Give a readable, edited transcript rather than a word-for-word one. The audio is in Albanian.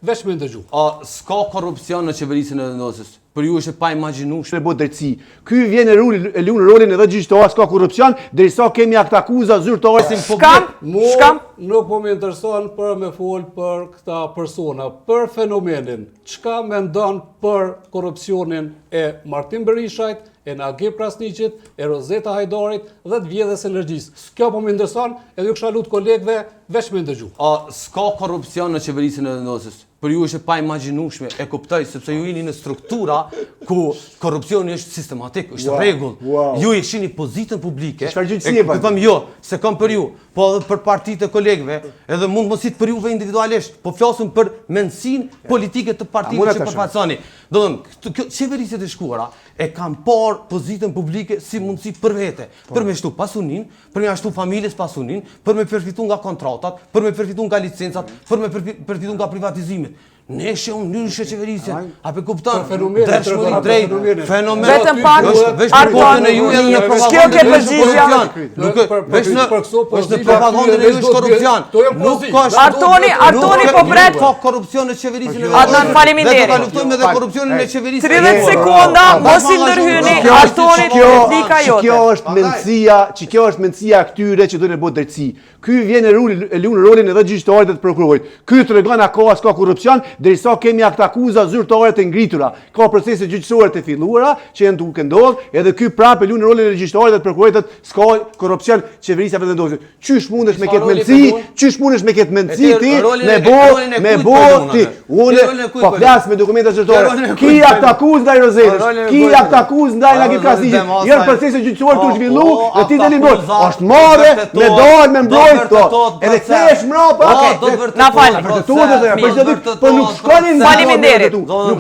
Veç me ndëgju. A s'ka korrupsion në qeverisjen e Vetëvendosjes? Për ju është e paimagjinueshme. Me bo drejtësi. Ky vjen e rul, e lun rolin edhe gjyqtar, s'ka korrupsion, derisa kemi aktakuza zyrtare si Shkam, Mu shkam. nuk po më intereson për me fol për këta persona, për fenomenin. Çka mendon për korrupsionin e Martin Berishajt, e Nagip Krasniqit, e Rozeta Hajdarit dhe të vjedhjes së energjisë. Kjo po më intereson, edhe ju kisha lut kolegëve veç me ndëgju. A s'ka korrupsion në qeverisjen e Vetëvendosjes? Për ju është e paimagjinueshme, e kuptoj sepse ju jeni në struktura ku korrupsioni është sistematik, është Wow, rregull. wow. Ju e shihni pozitën publike. Çfarë gjyqësie e- pa? Them jo, se kam për ju, po edhe për partitë e kolegëve, edhe mund mos jetë për juve individualisht, po flasim për mendësinë politike të partive muna që ta shoh? përfaqësoni. Do të thonë, kjo qeverisjet e shkuara e kanë parë pozitën publike si mundësi për vete, për me shtu pasunin, për me ashtu familjes pasunin, për me përfitu nga kontratat, për me përfitu nga licencat, për me përfitu nga privatizimet. Ne shohim ndryshe qeverisjen, a pe kupton? Për fenomenin, Ndershmëri tregon, për drejt, fenomenin. fenomen. Vetëm pak, Është veç në Arton, kokën e juaj edhe në kjo propagandën ke e juaj është përgjigja? korrupsion. Nuk veç në për këso është në pozita propagandën e aty juaj është veç do të korrupsion. Këto janë Nuk pozitë. ka Artoni, Artoni po pret. Nuk ka korrupsion në qeverisjen e Adnan, faleminderit. Dhe do ta luftojmë edhe korrupsionin e qeverisë. 30 sekonda, mos i ndërhyni, Kjo është- Artoni, kjo- replika që jote. Kjo është mendësia, që kjo është mendësia e këtyre që duhen e bo drejtësi. Ky vjen e rul, e lun rolin edhe gjyqtarit dhe të prokurorit. Ky tregon a ka s'ka korrupsion, derisa kemi aktakuza zyrtare të ngritura. Ka procese gjyqësore të filluara që janë duke ndodhur, edhe ky prapë e lun rolin e gjyqtarit dhe të prokurorit thotë s'ka korrupsion qeverisja Vetëvendosjes. Qysh mundesh me Çfarë këtë roli mendësi? po lun? Qysh mundesh me këtë mendësi E ti rolin me e- bo rolin e me kujt bo po lun ti? atë? Unë Rolin e kujt po po lun? flas me dokumenta zyrtare. Rolin e Ki kujt po lun? aktakuzë ndaj Rozetës, Rolin e ki kujt po lun? aktakuzë ndaj A, Nagip rolin Krasniqit. Demasaj. Janë procese gjyqësore të Po, zhvillu po, dhe ti deli mbrojt. aktakuza, Është marre do me vërtetohet, dal me do mbrojt këto. vërtetohet Edhe proces. kthehesh mbrapa. Po, Okej, do dhe- vërtetohet Na falni. Vërtetohet edhe, për çdo ditë, po nuk shkonin Faleminderit. Nuk